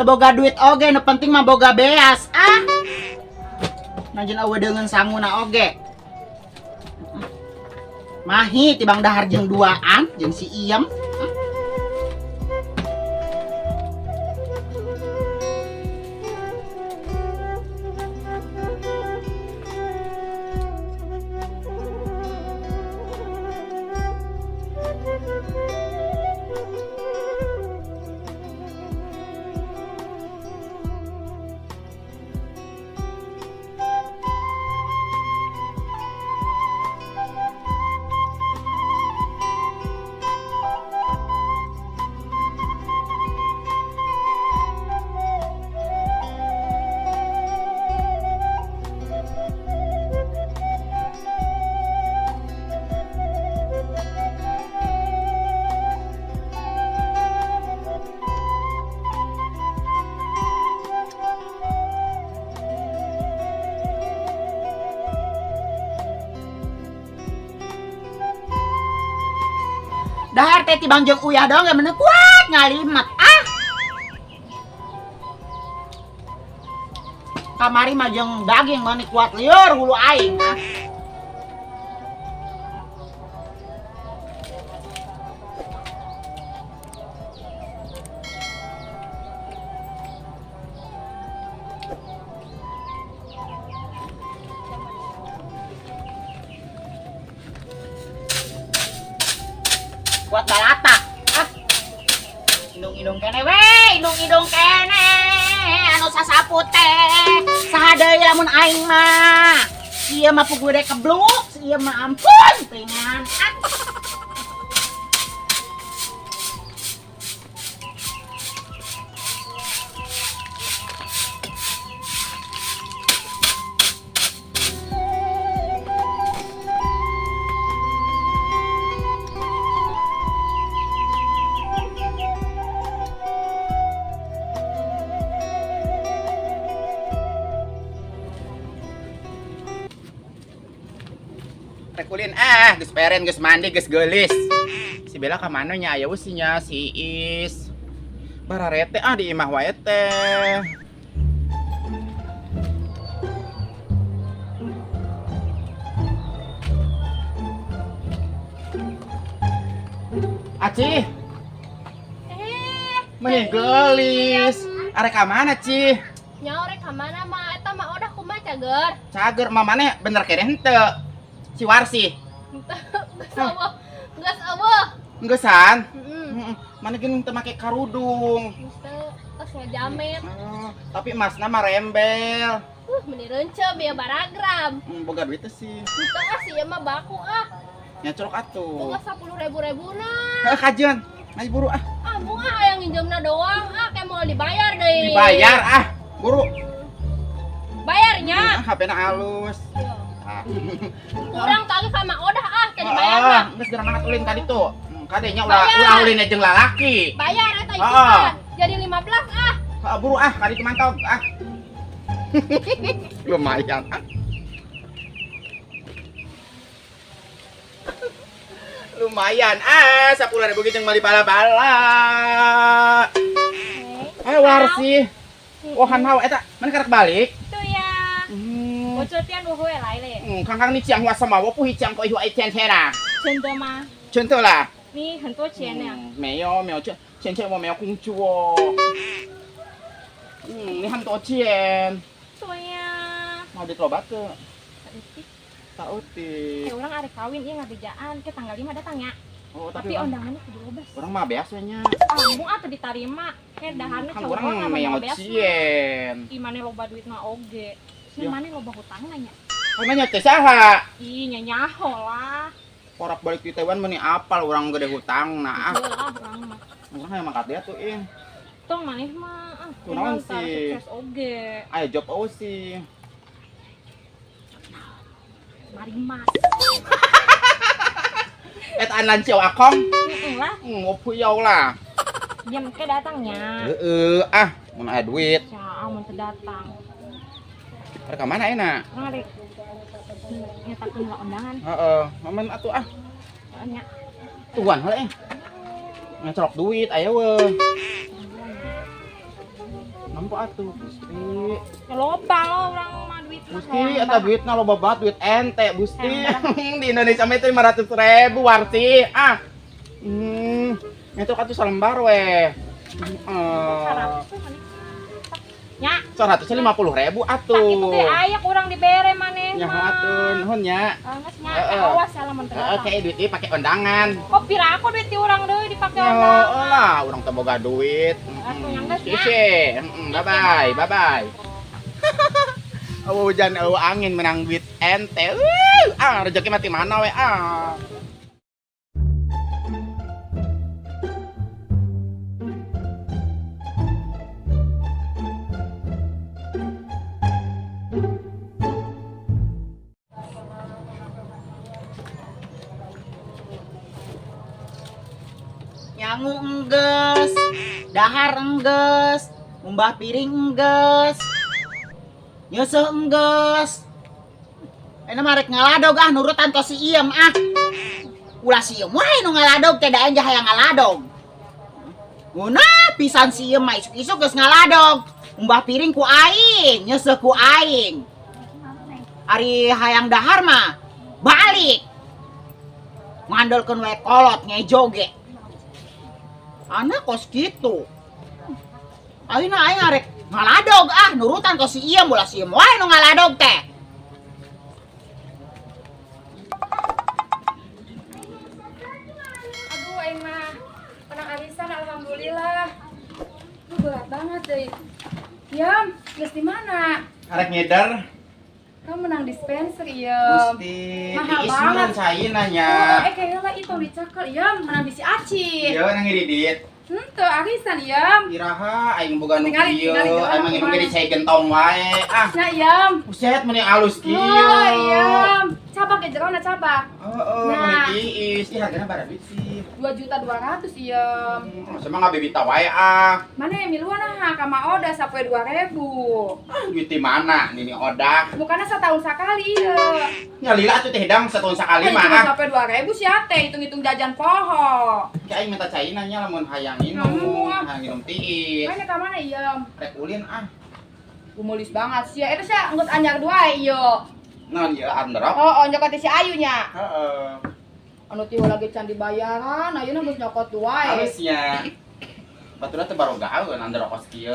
Boga duit oge, nu penting mah boga beas ah. Najan awe deungeun sanguna oge. Mahi tibang dahar jeung duaan jeung si Iem. Dahar teh tibang jeung uyah doang gak bener kuat ngalimat ah. Kamari mah jeung daging mah kuat liur hulu aing ah. Kuat balatak ah. Indung-indung kene we, indung-indung kene anu sasapu teh saha deui lamun aing mah. Ieu mah puguh dek kebluk, ieu mah ampun teuingan. Ah. Kulin ah, geus peren, geus mandi, geus geulis. Si Bella ka mana nya aya eueuh nya si Is. Bararete ah di imah wae teh. Aci. Meni geulis. Arek ka mana, Ci? Nya arek ka mana mah eta mah odah kumaha cager? Cager mah maneh bener keneh henteu. Si Warsi. Geus eueuh. Geus eueuh. Geusan? Mana geuning teu make karudung. Teu, tos ngajamet. Tapi emasna mah rembel. Meni reunceup ieu baragram. Boga duit teh sih. Teu ah si ieu mah baku ah. Nyacolok atuh. Boga 10.000 rebuna. Heuh kajeun. Ayo buru ah. Ah, bunga hayang nginjemna doang ah, kayak mau dibayar deui. Dibayar ah, buru. Bayarnya. HP-na halus. Kurang tadi sama odah ah, kayak dibayar mah. Geus geura mangat ulin tadi tuh. Kadenya ulah ulin jeung lalaki. Bayar eta isukan. Jadi 15 ah. Heeh, buru ah, kali itu mantap ah. Lumayan ah. Lumayan ah, 10.000 gitu yang beli bala-bala. Eh, Warsi. 我很好，哎，他们karek balik。对呀，我昨天我回来了。嗯，刚刚你讲话什么？我不会讲鬼话一天天啦。真的吗？真的啦。你很多钱呢？没有没有，钱我没有工作。嗯，你很多钱。对呀。 Mau duit loba tuh? Saeutik. Eh, urang arek kawin ieu ngabejaan ke tanggal 5 datang ya. Oh, tapi undangannya kudu loba. Urang mah beas we nya. Ah, mung atuh diterima. Ke daharna kan urang mah cien. Ih, mane loba duitna oge. Si mane loba hutangna nya. Namanya teh saha? Ih, nya nyaho lah. Korak balik di Taiwan meni apal urang gede hutang nah. Lah urang mah. Urang hayang mangkat dia tuh ih. Tong maneh mah ah, kunaon sih? Sukses oge. Aya job eueuh sih. Marimas. Eta an ciao akong. Heeh lah. Ngopi lah. Jam ke datangnya. Heeh, ah, mun aya duit. Ya, mun teu datang. Rek ka mana enak? Urang rek nyetakeun lah undangan. Heeh, momen atuh ah. Heeh nya. Tuan heula eh. Ngecelok duit aya we. Nampo atuh, Gusti. Ya loba lo urang mah duit mah. Gusti, eta duitna loba banget duit ente, Gusti. Di Indonesia mah itu 500.000 Warsi. Ah. Ngecelok atuh salembar we. 100 nya. 150.000 atuh. Sakitu teh aya kurang dibere maneh mah. Nya atuh, nuhun nya. Geus nya, awas lamun teu. Heeh, kayak duit ieu pake undangan. Kok pira aku duit ti urang deui dipake undangan. Heeh lah, urang teh boga duit. Atuh nya geus nya. Heeh, bye bye, bye bye. Eueuh hujan eueuh angin menang duit ente. Ah, rezeki mah ti mana we ah. Nyangu enggeus, dahar enggeus, ngumbah piring enggeus, nyeuseuh enggeus. Enak mah rek ngaladog ah nurutan to si Iem ah. Ulah si Iem wae nu ngaladog teh da aing hayang ngaladog. Ngeunah pisan si Iem mah isuk-isuk geus ngaladog. Ngumbah piring ku aing, nyeuseuh ku aing. Ari hayang dahar mah balik. Ngandalkeun wae kolot ngejoge. Anak kos gitu. Ayeuna aing arek ngaladog ah nurutan kos si Iem ulah si Iem wae nu ngaladog teh. Aduh aing mah menang arisan alhamdulillah. Lu berat banget deui. Yam, geus di mana? Arek ngeder. Kamu menang dispenser, Yam. Gusti, mahal tiis banget. Cai nanya. Oh, kayaknya lah itu dicekel, Yam, menang bisi aci. Iya, nang ngidit. Henteu arisan, Yam. Iraha aing boga nu kieu, Tingali aing mah nginum ge cai gentong wae. Ah. Nah, Yam. Buset meni alus kieu. Oh, Yam. Cabak ge jerona cabak. Heeh, meni tiis. Ih, hargana barang duit sih. 2.200.000, Yam. Sama ngabebita wae ah. Mana yang miluan ah ka Ma Oda sapoe 2.000. Ah, duit di mana nini Oda? Bukannya setahun sekali ieu. Nya lila atuh teh hidang setahun sekali mah. Cuma sampai 2.000 sih teh hitung-hitung jajan poho. Ki aing minta cai nanya lamun hayang minum, hayang minum tiis. Mana ka mana Yam? Rek ulin ah. Gumulis banget sih. Eta sih geus anyar dua ieu. Naon ieu androk? Oh, nyokot si Ayu nya. Heeh. Anu ti lagi can dibayaran, ayeuna geus nyokot wae. Halusnya. Baturna teh barogaeun androk kos kieu.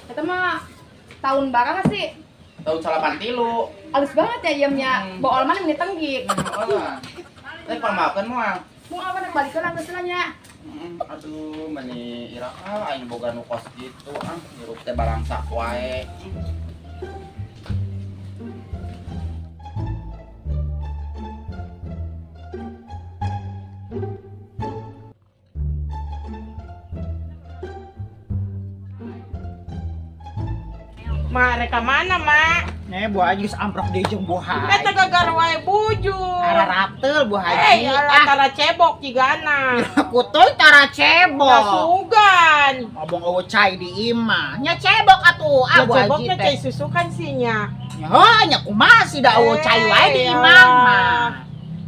Eta mah tahun barang sih? Tahun 83. Halus banget ya Yamnya. Bool mana meni tenggik. Heeh. Teh pamakeun moal. Moal apa nek balikeun geus lah nya. Aduh, meni iraha aing boga nu kos kitu ah, hirup teh balangsak wae. Ma, rek ka mana, Ma? Nih, Bu Haji geus amprok deui jeung Bu Haji. Eta gagar wae bujur. Ara ratel Bu Haji. Eh, ala tara cebok jigana. Kutoy tara cebok. Kasugan. Ngobong eueuh cai di imah. Nya cebok atuh, ah Bu Haji ceboknya teh. Cai susu kan sih nya. Nya heuh, nya kumaha sih da eueuh cai wae di imah mah.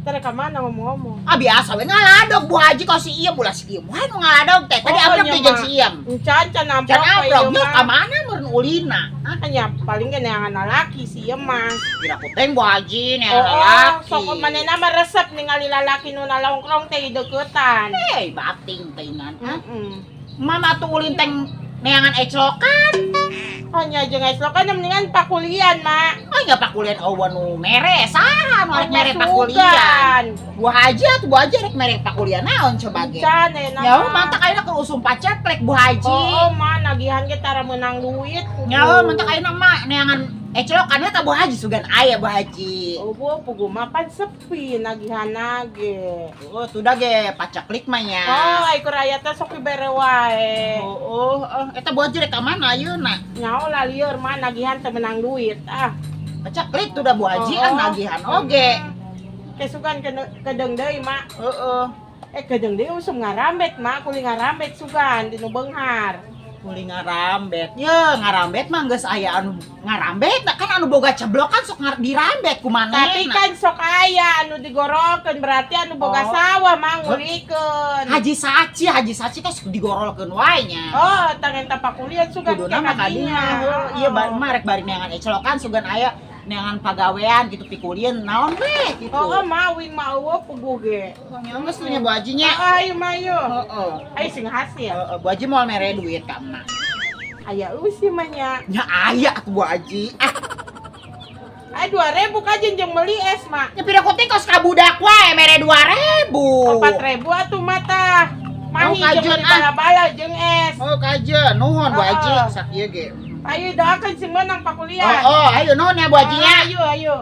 Tara ka mana ngomong-ngomong. Ah biasa we ngaladog Bu Haji kok si Iem ulah si Iem. Wae nu ngaladog teh. Tadi Oh, amplop nya teh jeung mah. si Iem. Encan can amplop Can amplop ieu nya mah. ka mana meureun ulina? Hah? Nya paling ge neangan lalaki si ieu mah. Kira ku teh Bu Haji neangan Oh, lalaki. sok manehna mah resep ningali lalaki nu nalongkrong teh deuketan. Hei, bating teingan. Hah? Heeh. Mama tuh ulin teh neangan eclokan. Oh nya jeung eclokan mendingan pakulian, Mak. Oh nya pakulian eueuh nu mere saha nu arek Nya mere pakulian. Bu Haji atuh Bu Haji arek mere pakulian naon coba ge. Encan ayeuna Ya mah. mantak ayeuna keur usum paceklek Bu Haji. Oh, mah nagihan ge tara meunang duit. Nyawa mentak ayeuna mah neangan eclokan we tah Bu Haji sugan aya Bu Haji. Oh, bu, pugu mah pan sepi nagihanna ge. Oh, tuh dah ge pacaklik mah nya. Oh, ai keur aya teh sok dibere wae. Oh, oh, eta Bu Haji rek ka mana ayeuna? Nyaho lah lieur mah nagihan teu meunang duit. Ah, Pacaklik tuh dah Bu Haji Oh. ah nagihan oge. kesugan kedeung deui mak. Heeh. Eh kedeung deui usum ngarambet mak, kuli ngarambet sugan di nu beunghar. Kuli ngarambet. Ye, ngarambet mah geus aya anu ngarambet kan anu boga ceblok kan sok dirambet ku manehna. Tapi kan sok aya anu digorokeun berarti anu boga Oh. sawah mah ngulikeun. Haji Saci teh sok digorolkeun wae nya. Oh, tangan tapakulian sugan Kuduna mah kadinya. Heuh, Ieu mah rek bari neangan eclokan sugan aya neangan pagawean gitu pikulieun naon we gitu. Oh, mah wing mah eueuh puguh ge. Nya geus tuh nya Bu Haji nya. Oh, ayo mah ayo. Heeh. Ayo sing hasil. Heeh, Bu Haji moal mere duit ka emak. Aya eueuh mah nya. Nya aya atuh Bu Haji. Ah, Ayo 2000 kajen jeung meuli es mak. nya pira kuting kos ka budak wae mere 2000. 4000 atuh mah tah. Oh, Mahi jeung kajen, meuli ah. bala-bala jeung es. Oh, kajen nuhun Bu Haji Heeh. sakieu ge. Ayo doakan sing menang pakulian. Oh, oh, ayo nuhun ya Bu Haji nya. Ayo ayo.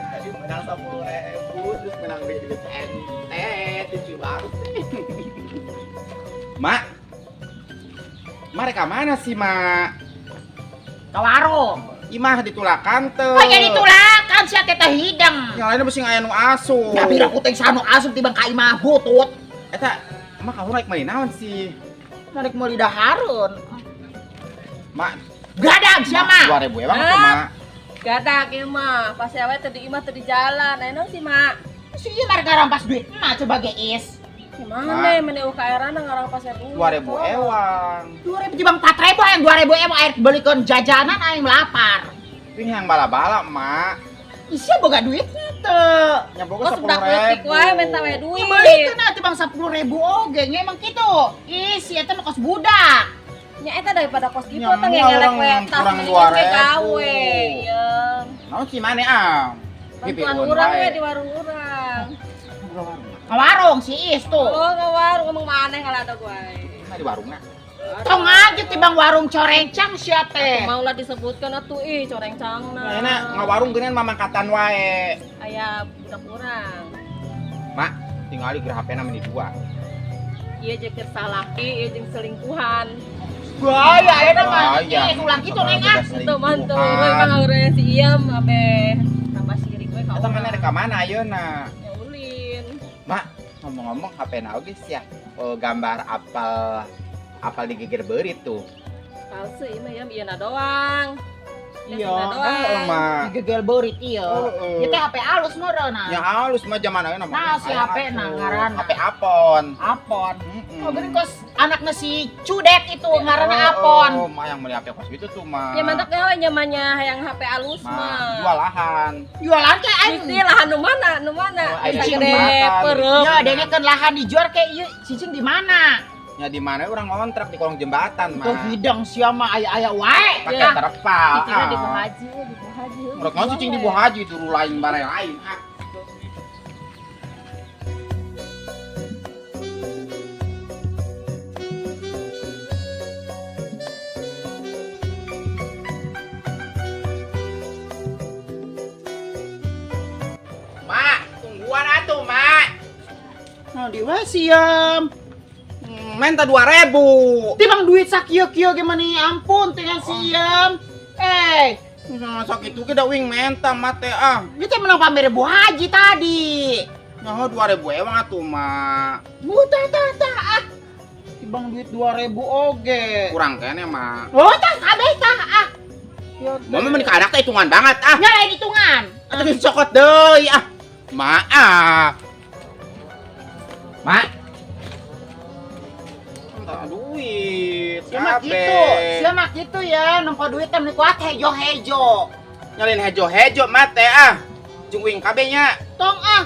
Tadi menang 10.000, terus menang duit ente, lucu banget sih. Mak, mak rek ka mana sih mak? Ka warung. Imah ditulakan teu. Oh, jadi tulakan sia teh teh hidang. Yang lainnya mesti aya nu asup. Ya pira kuting sanu asup tibang ka imah butut. Eta, mak kamu naik meuli naon sih? Narik meuli dahareun. Mak, Gadag sia mah. 2000 emang atuh mak. Gadak ieu mah, pas awe teu di imah teu di jalan. Aya naon sih, Mak? Si ieu mah ngarampas duit emak coba ge is. Gimana meni UKR-na ngarampas duit. 2000 ewang. 2000 tibang 4000 hayang 2000 emang air belikeun jajanan aing lapar. Ini yang bala-bala mak. Isia boga duit teu. Nya boga Kok sudah leutik wae minta wae duit. Ya belikeun ah tibang 10.000 oge nya emang kitu. Ih, si eta mah kos budak. Nya eta daripada kos gitu Nya teh moal ngelek orang we tas kurang mendingan ge 2000. gawe. Iya. Naon sih maneh ah? Bantuan urang we di warung urang. Ka warung si Is tuh. Oh, ke warung ngomong maneh ngaladog wae. Mah di warungna. Tong aja tibang warung corencang sia teh. Maulah disebutkan atuh ih corencangna. Enak ngawarung geuningan mamangkatan wae. Aya budak urang. Mak, tingali geura HP-na meni dua. Ieu jeung keur salaki, ieu jeung selingkuhan. Bahaya ayeuna mah. Bahaya. Ih, ulah kitu neng ah. Itu mantu urang mah urang si Iem abe tambah sirik we ka Eta urang. mana rek ka mana ayeuna? Ya ulin. Mak, ngomong-ngomong HP-na oge sia. Oh, gambar apel apel digigir beurit tuh. Palsu ieu mah ya ieu na doang. Iya. Iya. Heeh, Mak. Digegel beurit ieu. Heeh. Ieu teh HP alus meureun Ya halus mah zaman ayeuna mah. Nah, si HP na ngaranna. HP Apon. Apon. Heeh. Oh, geuning kos anakna si Cudet itu ngaranna Apon. Oh, mah yang beli HP kos gitu tuh, mah. Ya mantap gawe nyamannya hayang HP alus Mah, mah. jual lahan. Jualan teh aing. Mesti lahan nu mana? Nu mana? Oh, aya Bisa di gede jembatan. perep. Ya, dengekeun lahan dijual kayak ieu cicing di mana? Ya di mana orang ngontrak di kolong jembatan, Tuh mah. hidang sia mah aya-aya wae. Pakai Ya. terpal. Cicingna di ah. Bu Haji, di Bu Haji. Menurut mau cicing di Bu Haji dulu lain barang lain. Ah. Mak, tungguan atuh, Mak. Nah, di wae siam. Minta 2000. Tibang duit sakieu-kieu ge mani ampun dengan siam. Eh, Masa kitu ge da uing menta mate ah. Ieu teh menang pamere Bu Haji tadi. Nyaho 2000 ewang atuh mah. Bu tah tah tah ah. Tibang duit 2000 oge. Kurang kene mah. Oh tah kabeh tah ah. Mama meni ka anak teh hitungan banget ah. Nya lain hitungan. Atuh geus cokot deui ah. Maaf. Mak. Minta duit. Sia mah kitu, sia mah kitu ya, nempo duit teh meni kuat hejo-hejo. Nyalin hejo-hejo mah teh ah. Jeung uing kabeh nya. Tong ah.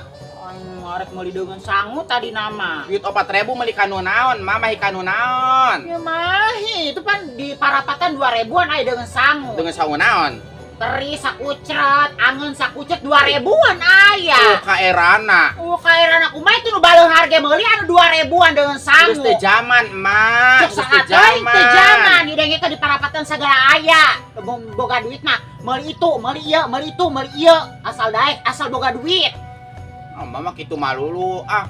Aing arek meuli deungeun sangu tadi nama. Duit 4000 meuli kanu naon, mama hi kanu naon. Ya mahi, itu pan di parapatan 2000-an aya deungeun sangu. Deungeun sangu naon? Teri sakucret, angeun sakucret 2000-an aya. Kaerana. Kaerana kumaha itu nu baleung harga meuli anu 2000-an deungeun sangu. Geus teu zaman, Mak. Geus teu zaman. Teu zaman, didenge di parapatan sagala aya. Boga duit mah meuli itu, meuli ieu, meuli itu, meuli ieu, asal daek, asal boga duit. Oh, mama kitu malulu ah.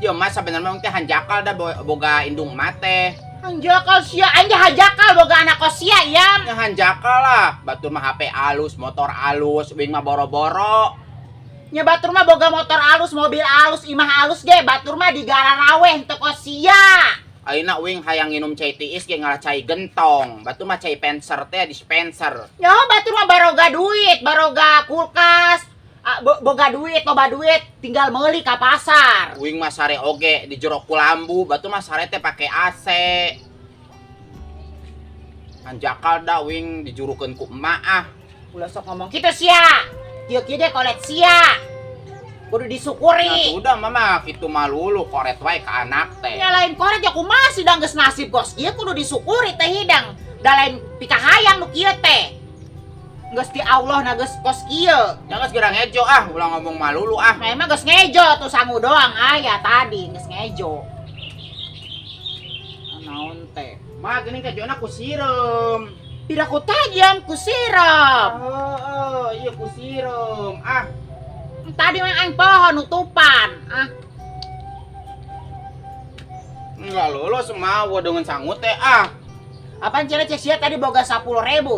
Ieu mah sabenerna teh hanjakal da boga indung mate. Hanjakal sia, aing ge hanjakal boga anak kos sia yam. Ya hanjakal lah, batur mah HP alus, motor alus, uing mah boro-boro. Nya batur mah boga motor alus, mobil alus, imah alus ge, batur mah digararaweh teu kos sia. Ayeuna uing hayang nginum cai tiis ge ngalah cai gentong, batur mah cai penser teh dispenser. Nya batur mah baroga duit, baroga kulkas. Boga duit, loba duit, tinggal meuli ka pasar. Uing mah sare oge di jero kulambu, batu mah sare teh pake AC. Hanjakal da uing dijurukeun ku emak ah. Ulah sok ngomong kitu sia. Kieu-kieu ge kolet sia. Kudu disyukuri. Nah, udah mama kitu mah lulu koret wae ka anak teh. Nya lain koret ya kumaha sidang geus nasib kos ieu kudu disyukuri teh hidang. Da lain pikahayang nu kieu teh. Geus di Allah na geus kos kieu. Ya geus gerang ngejo ah, ulah ngomong malulu ah. Nah, emang geus ngejo tuh sangu doang aya tadi geus ngejo. Naon teh? Mah geuning kejona ku sireum. Tidak ku tajam ku sireum. Heeh, ieu ku sireum ah. Tadi mah aing poho nutupan ah. Enggak lulus mah dengan sangu teh ah. Apaan cenah cek sia tadi boga 10.000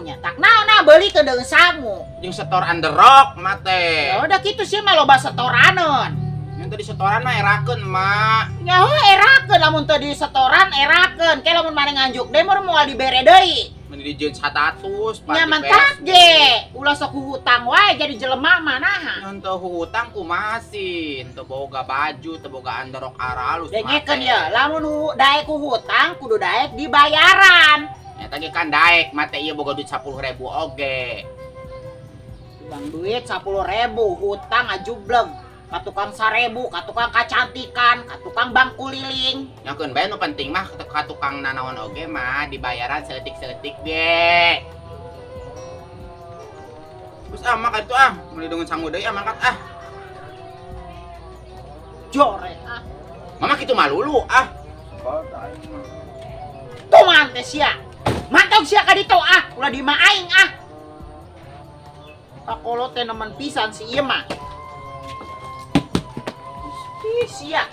nya. Tak naon nah beuli ke deungeun sangu. Jeung setor underrock mah teh. Ya udah kitu sia mah loba setoraneun. Yang tadi setoran mah erakeun mak. Nya heuh erakeun lamun teu di setoran erakeun. Ke lamun maneh nganjuk deui moal dibere deui. Mun dijieun 100 nya mentak ge. Ulah sok hutang wae jadi jelema mah naha. Ngan teu hutang kumaha sih? Teu boga baju, teu boga underrock aralus. Dengekeun ye, lamun daek ku hutang kudu daek dibayaran. Eta ge kan daek mah teh ieu boga duit 10.000 oge. Bang duit 10.000 hutang ajubleng. Ka tukang 1.000, ka tukang kacantikan, ka tukang bangku liling. Nyakeun bae nu penting mah ka tukang nanaon oge mah dibayaran saeutik-saeutik ge. Terus ah maka itu ah, meuli deungeun sangu deui ah mangkat ah. Jore ah. Mama kitu malulu ah. Tuman teh sia. Mantog sia ka ditu ah, ulah di imah aing ah. Kakolo teh nemen pisan si ieu mah. Ih, sia.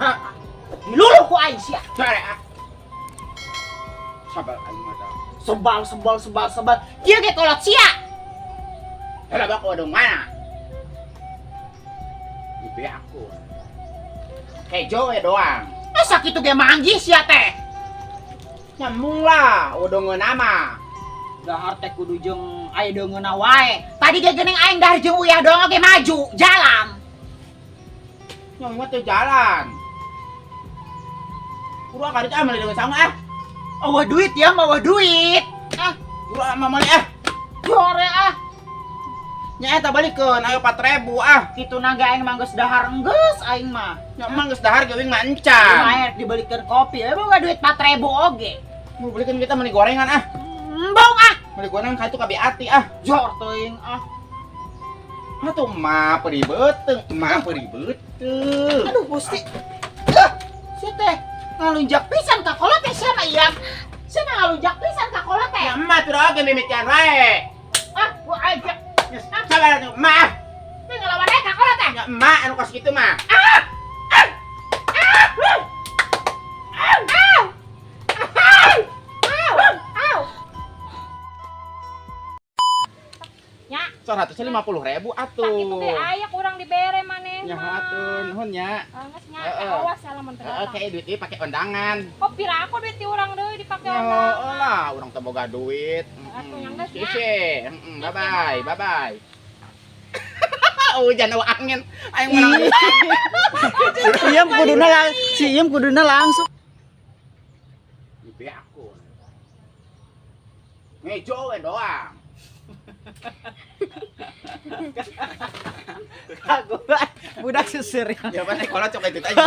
Hah? Luluh ku aing sia. Jare ah. Sabal aing mah. Sebal sebal sebal sebal. Ieu ge kolot sia. Heula bak wadung mana? Ibe aku. Kejo we doang. Masa kitu ge manggih sia teh? Nyambung lah, wadungeun mah. Dahar teh kudu jeung aya deungeunna wae. Tadi ge geuning aing dahar jeung uyah doang oge maju, jalan. Nyong mah teu jalan. Kudu karit ah meuli deungeun sangu ah. Eueuh duit ya, eueuh duit. Ah, kudu ah meuli ah. Jore ah. Nya eta balikeun ayo 4000 ah. Kitu na ge aing mah geus dahar enggeus aing mah. Nya emang geus dahar ge uing mah encan. Lumayan dibelikeun kopi, we boga duit 4000 oge. Mau belikeun kita meuli gorengan ah. Embung ah. Meuli gorengan ka itu ka Biati ah. Jor teuing ah. Atuh mah perih beuteung, mah perih beuteung. Aduh Gusti. Sia teh ngalunjak pisan ka kolot teh sia mah ieu. Sia mah ngalunjak pisan ka kolot teh. Ya mah tuh oge mimitian wae. Ah, gua aja. Sabar atuh, mah. Teh ngelawan aja ka kolot teh. Ya emak anu kos kitu mah. Ah! Ah! Ah! Ah! Ah! Ah! 150.000 atuh. Sakitu ge aya kurang dibere maneh Nya mah. atuh, nuhun nya. Ah, geus nya, Heeh. awas ya lamun teu Heeh, datang. kayak duit ieu pake ondangan. Kok pira aku duit ti urang deui dipake Ya ondangan. lah, urang teu boga duit. Atuh, yang geus nya. Sisi, bye bye, bye bye. Hujan eueuh angin, aing menang. Iem kuduna lang, si Iem kuduna langsung. Mimpi aku. Ngejo we doang. Budak seserian. Ya mana kalau cok itu aja.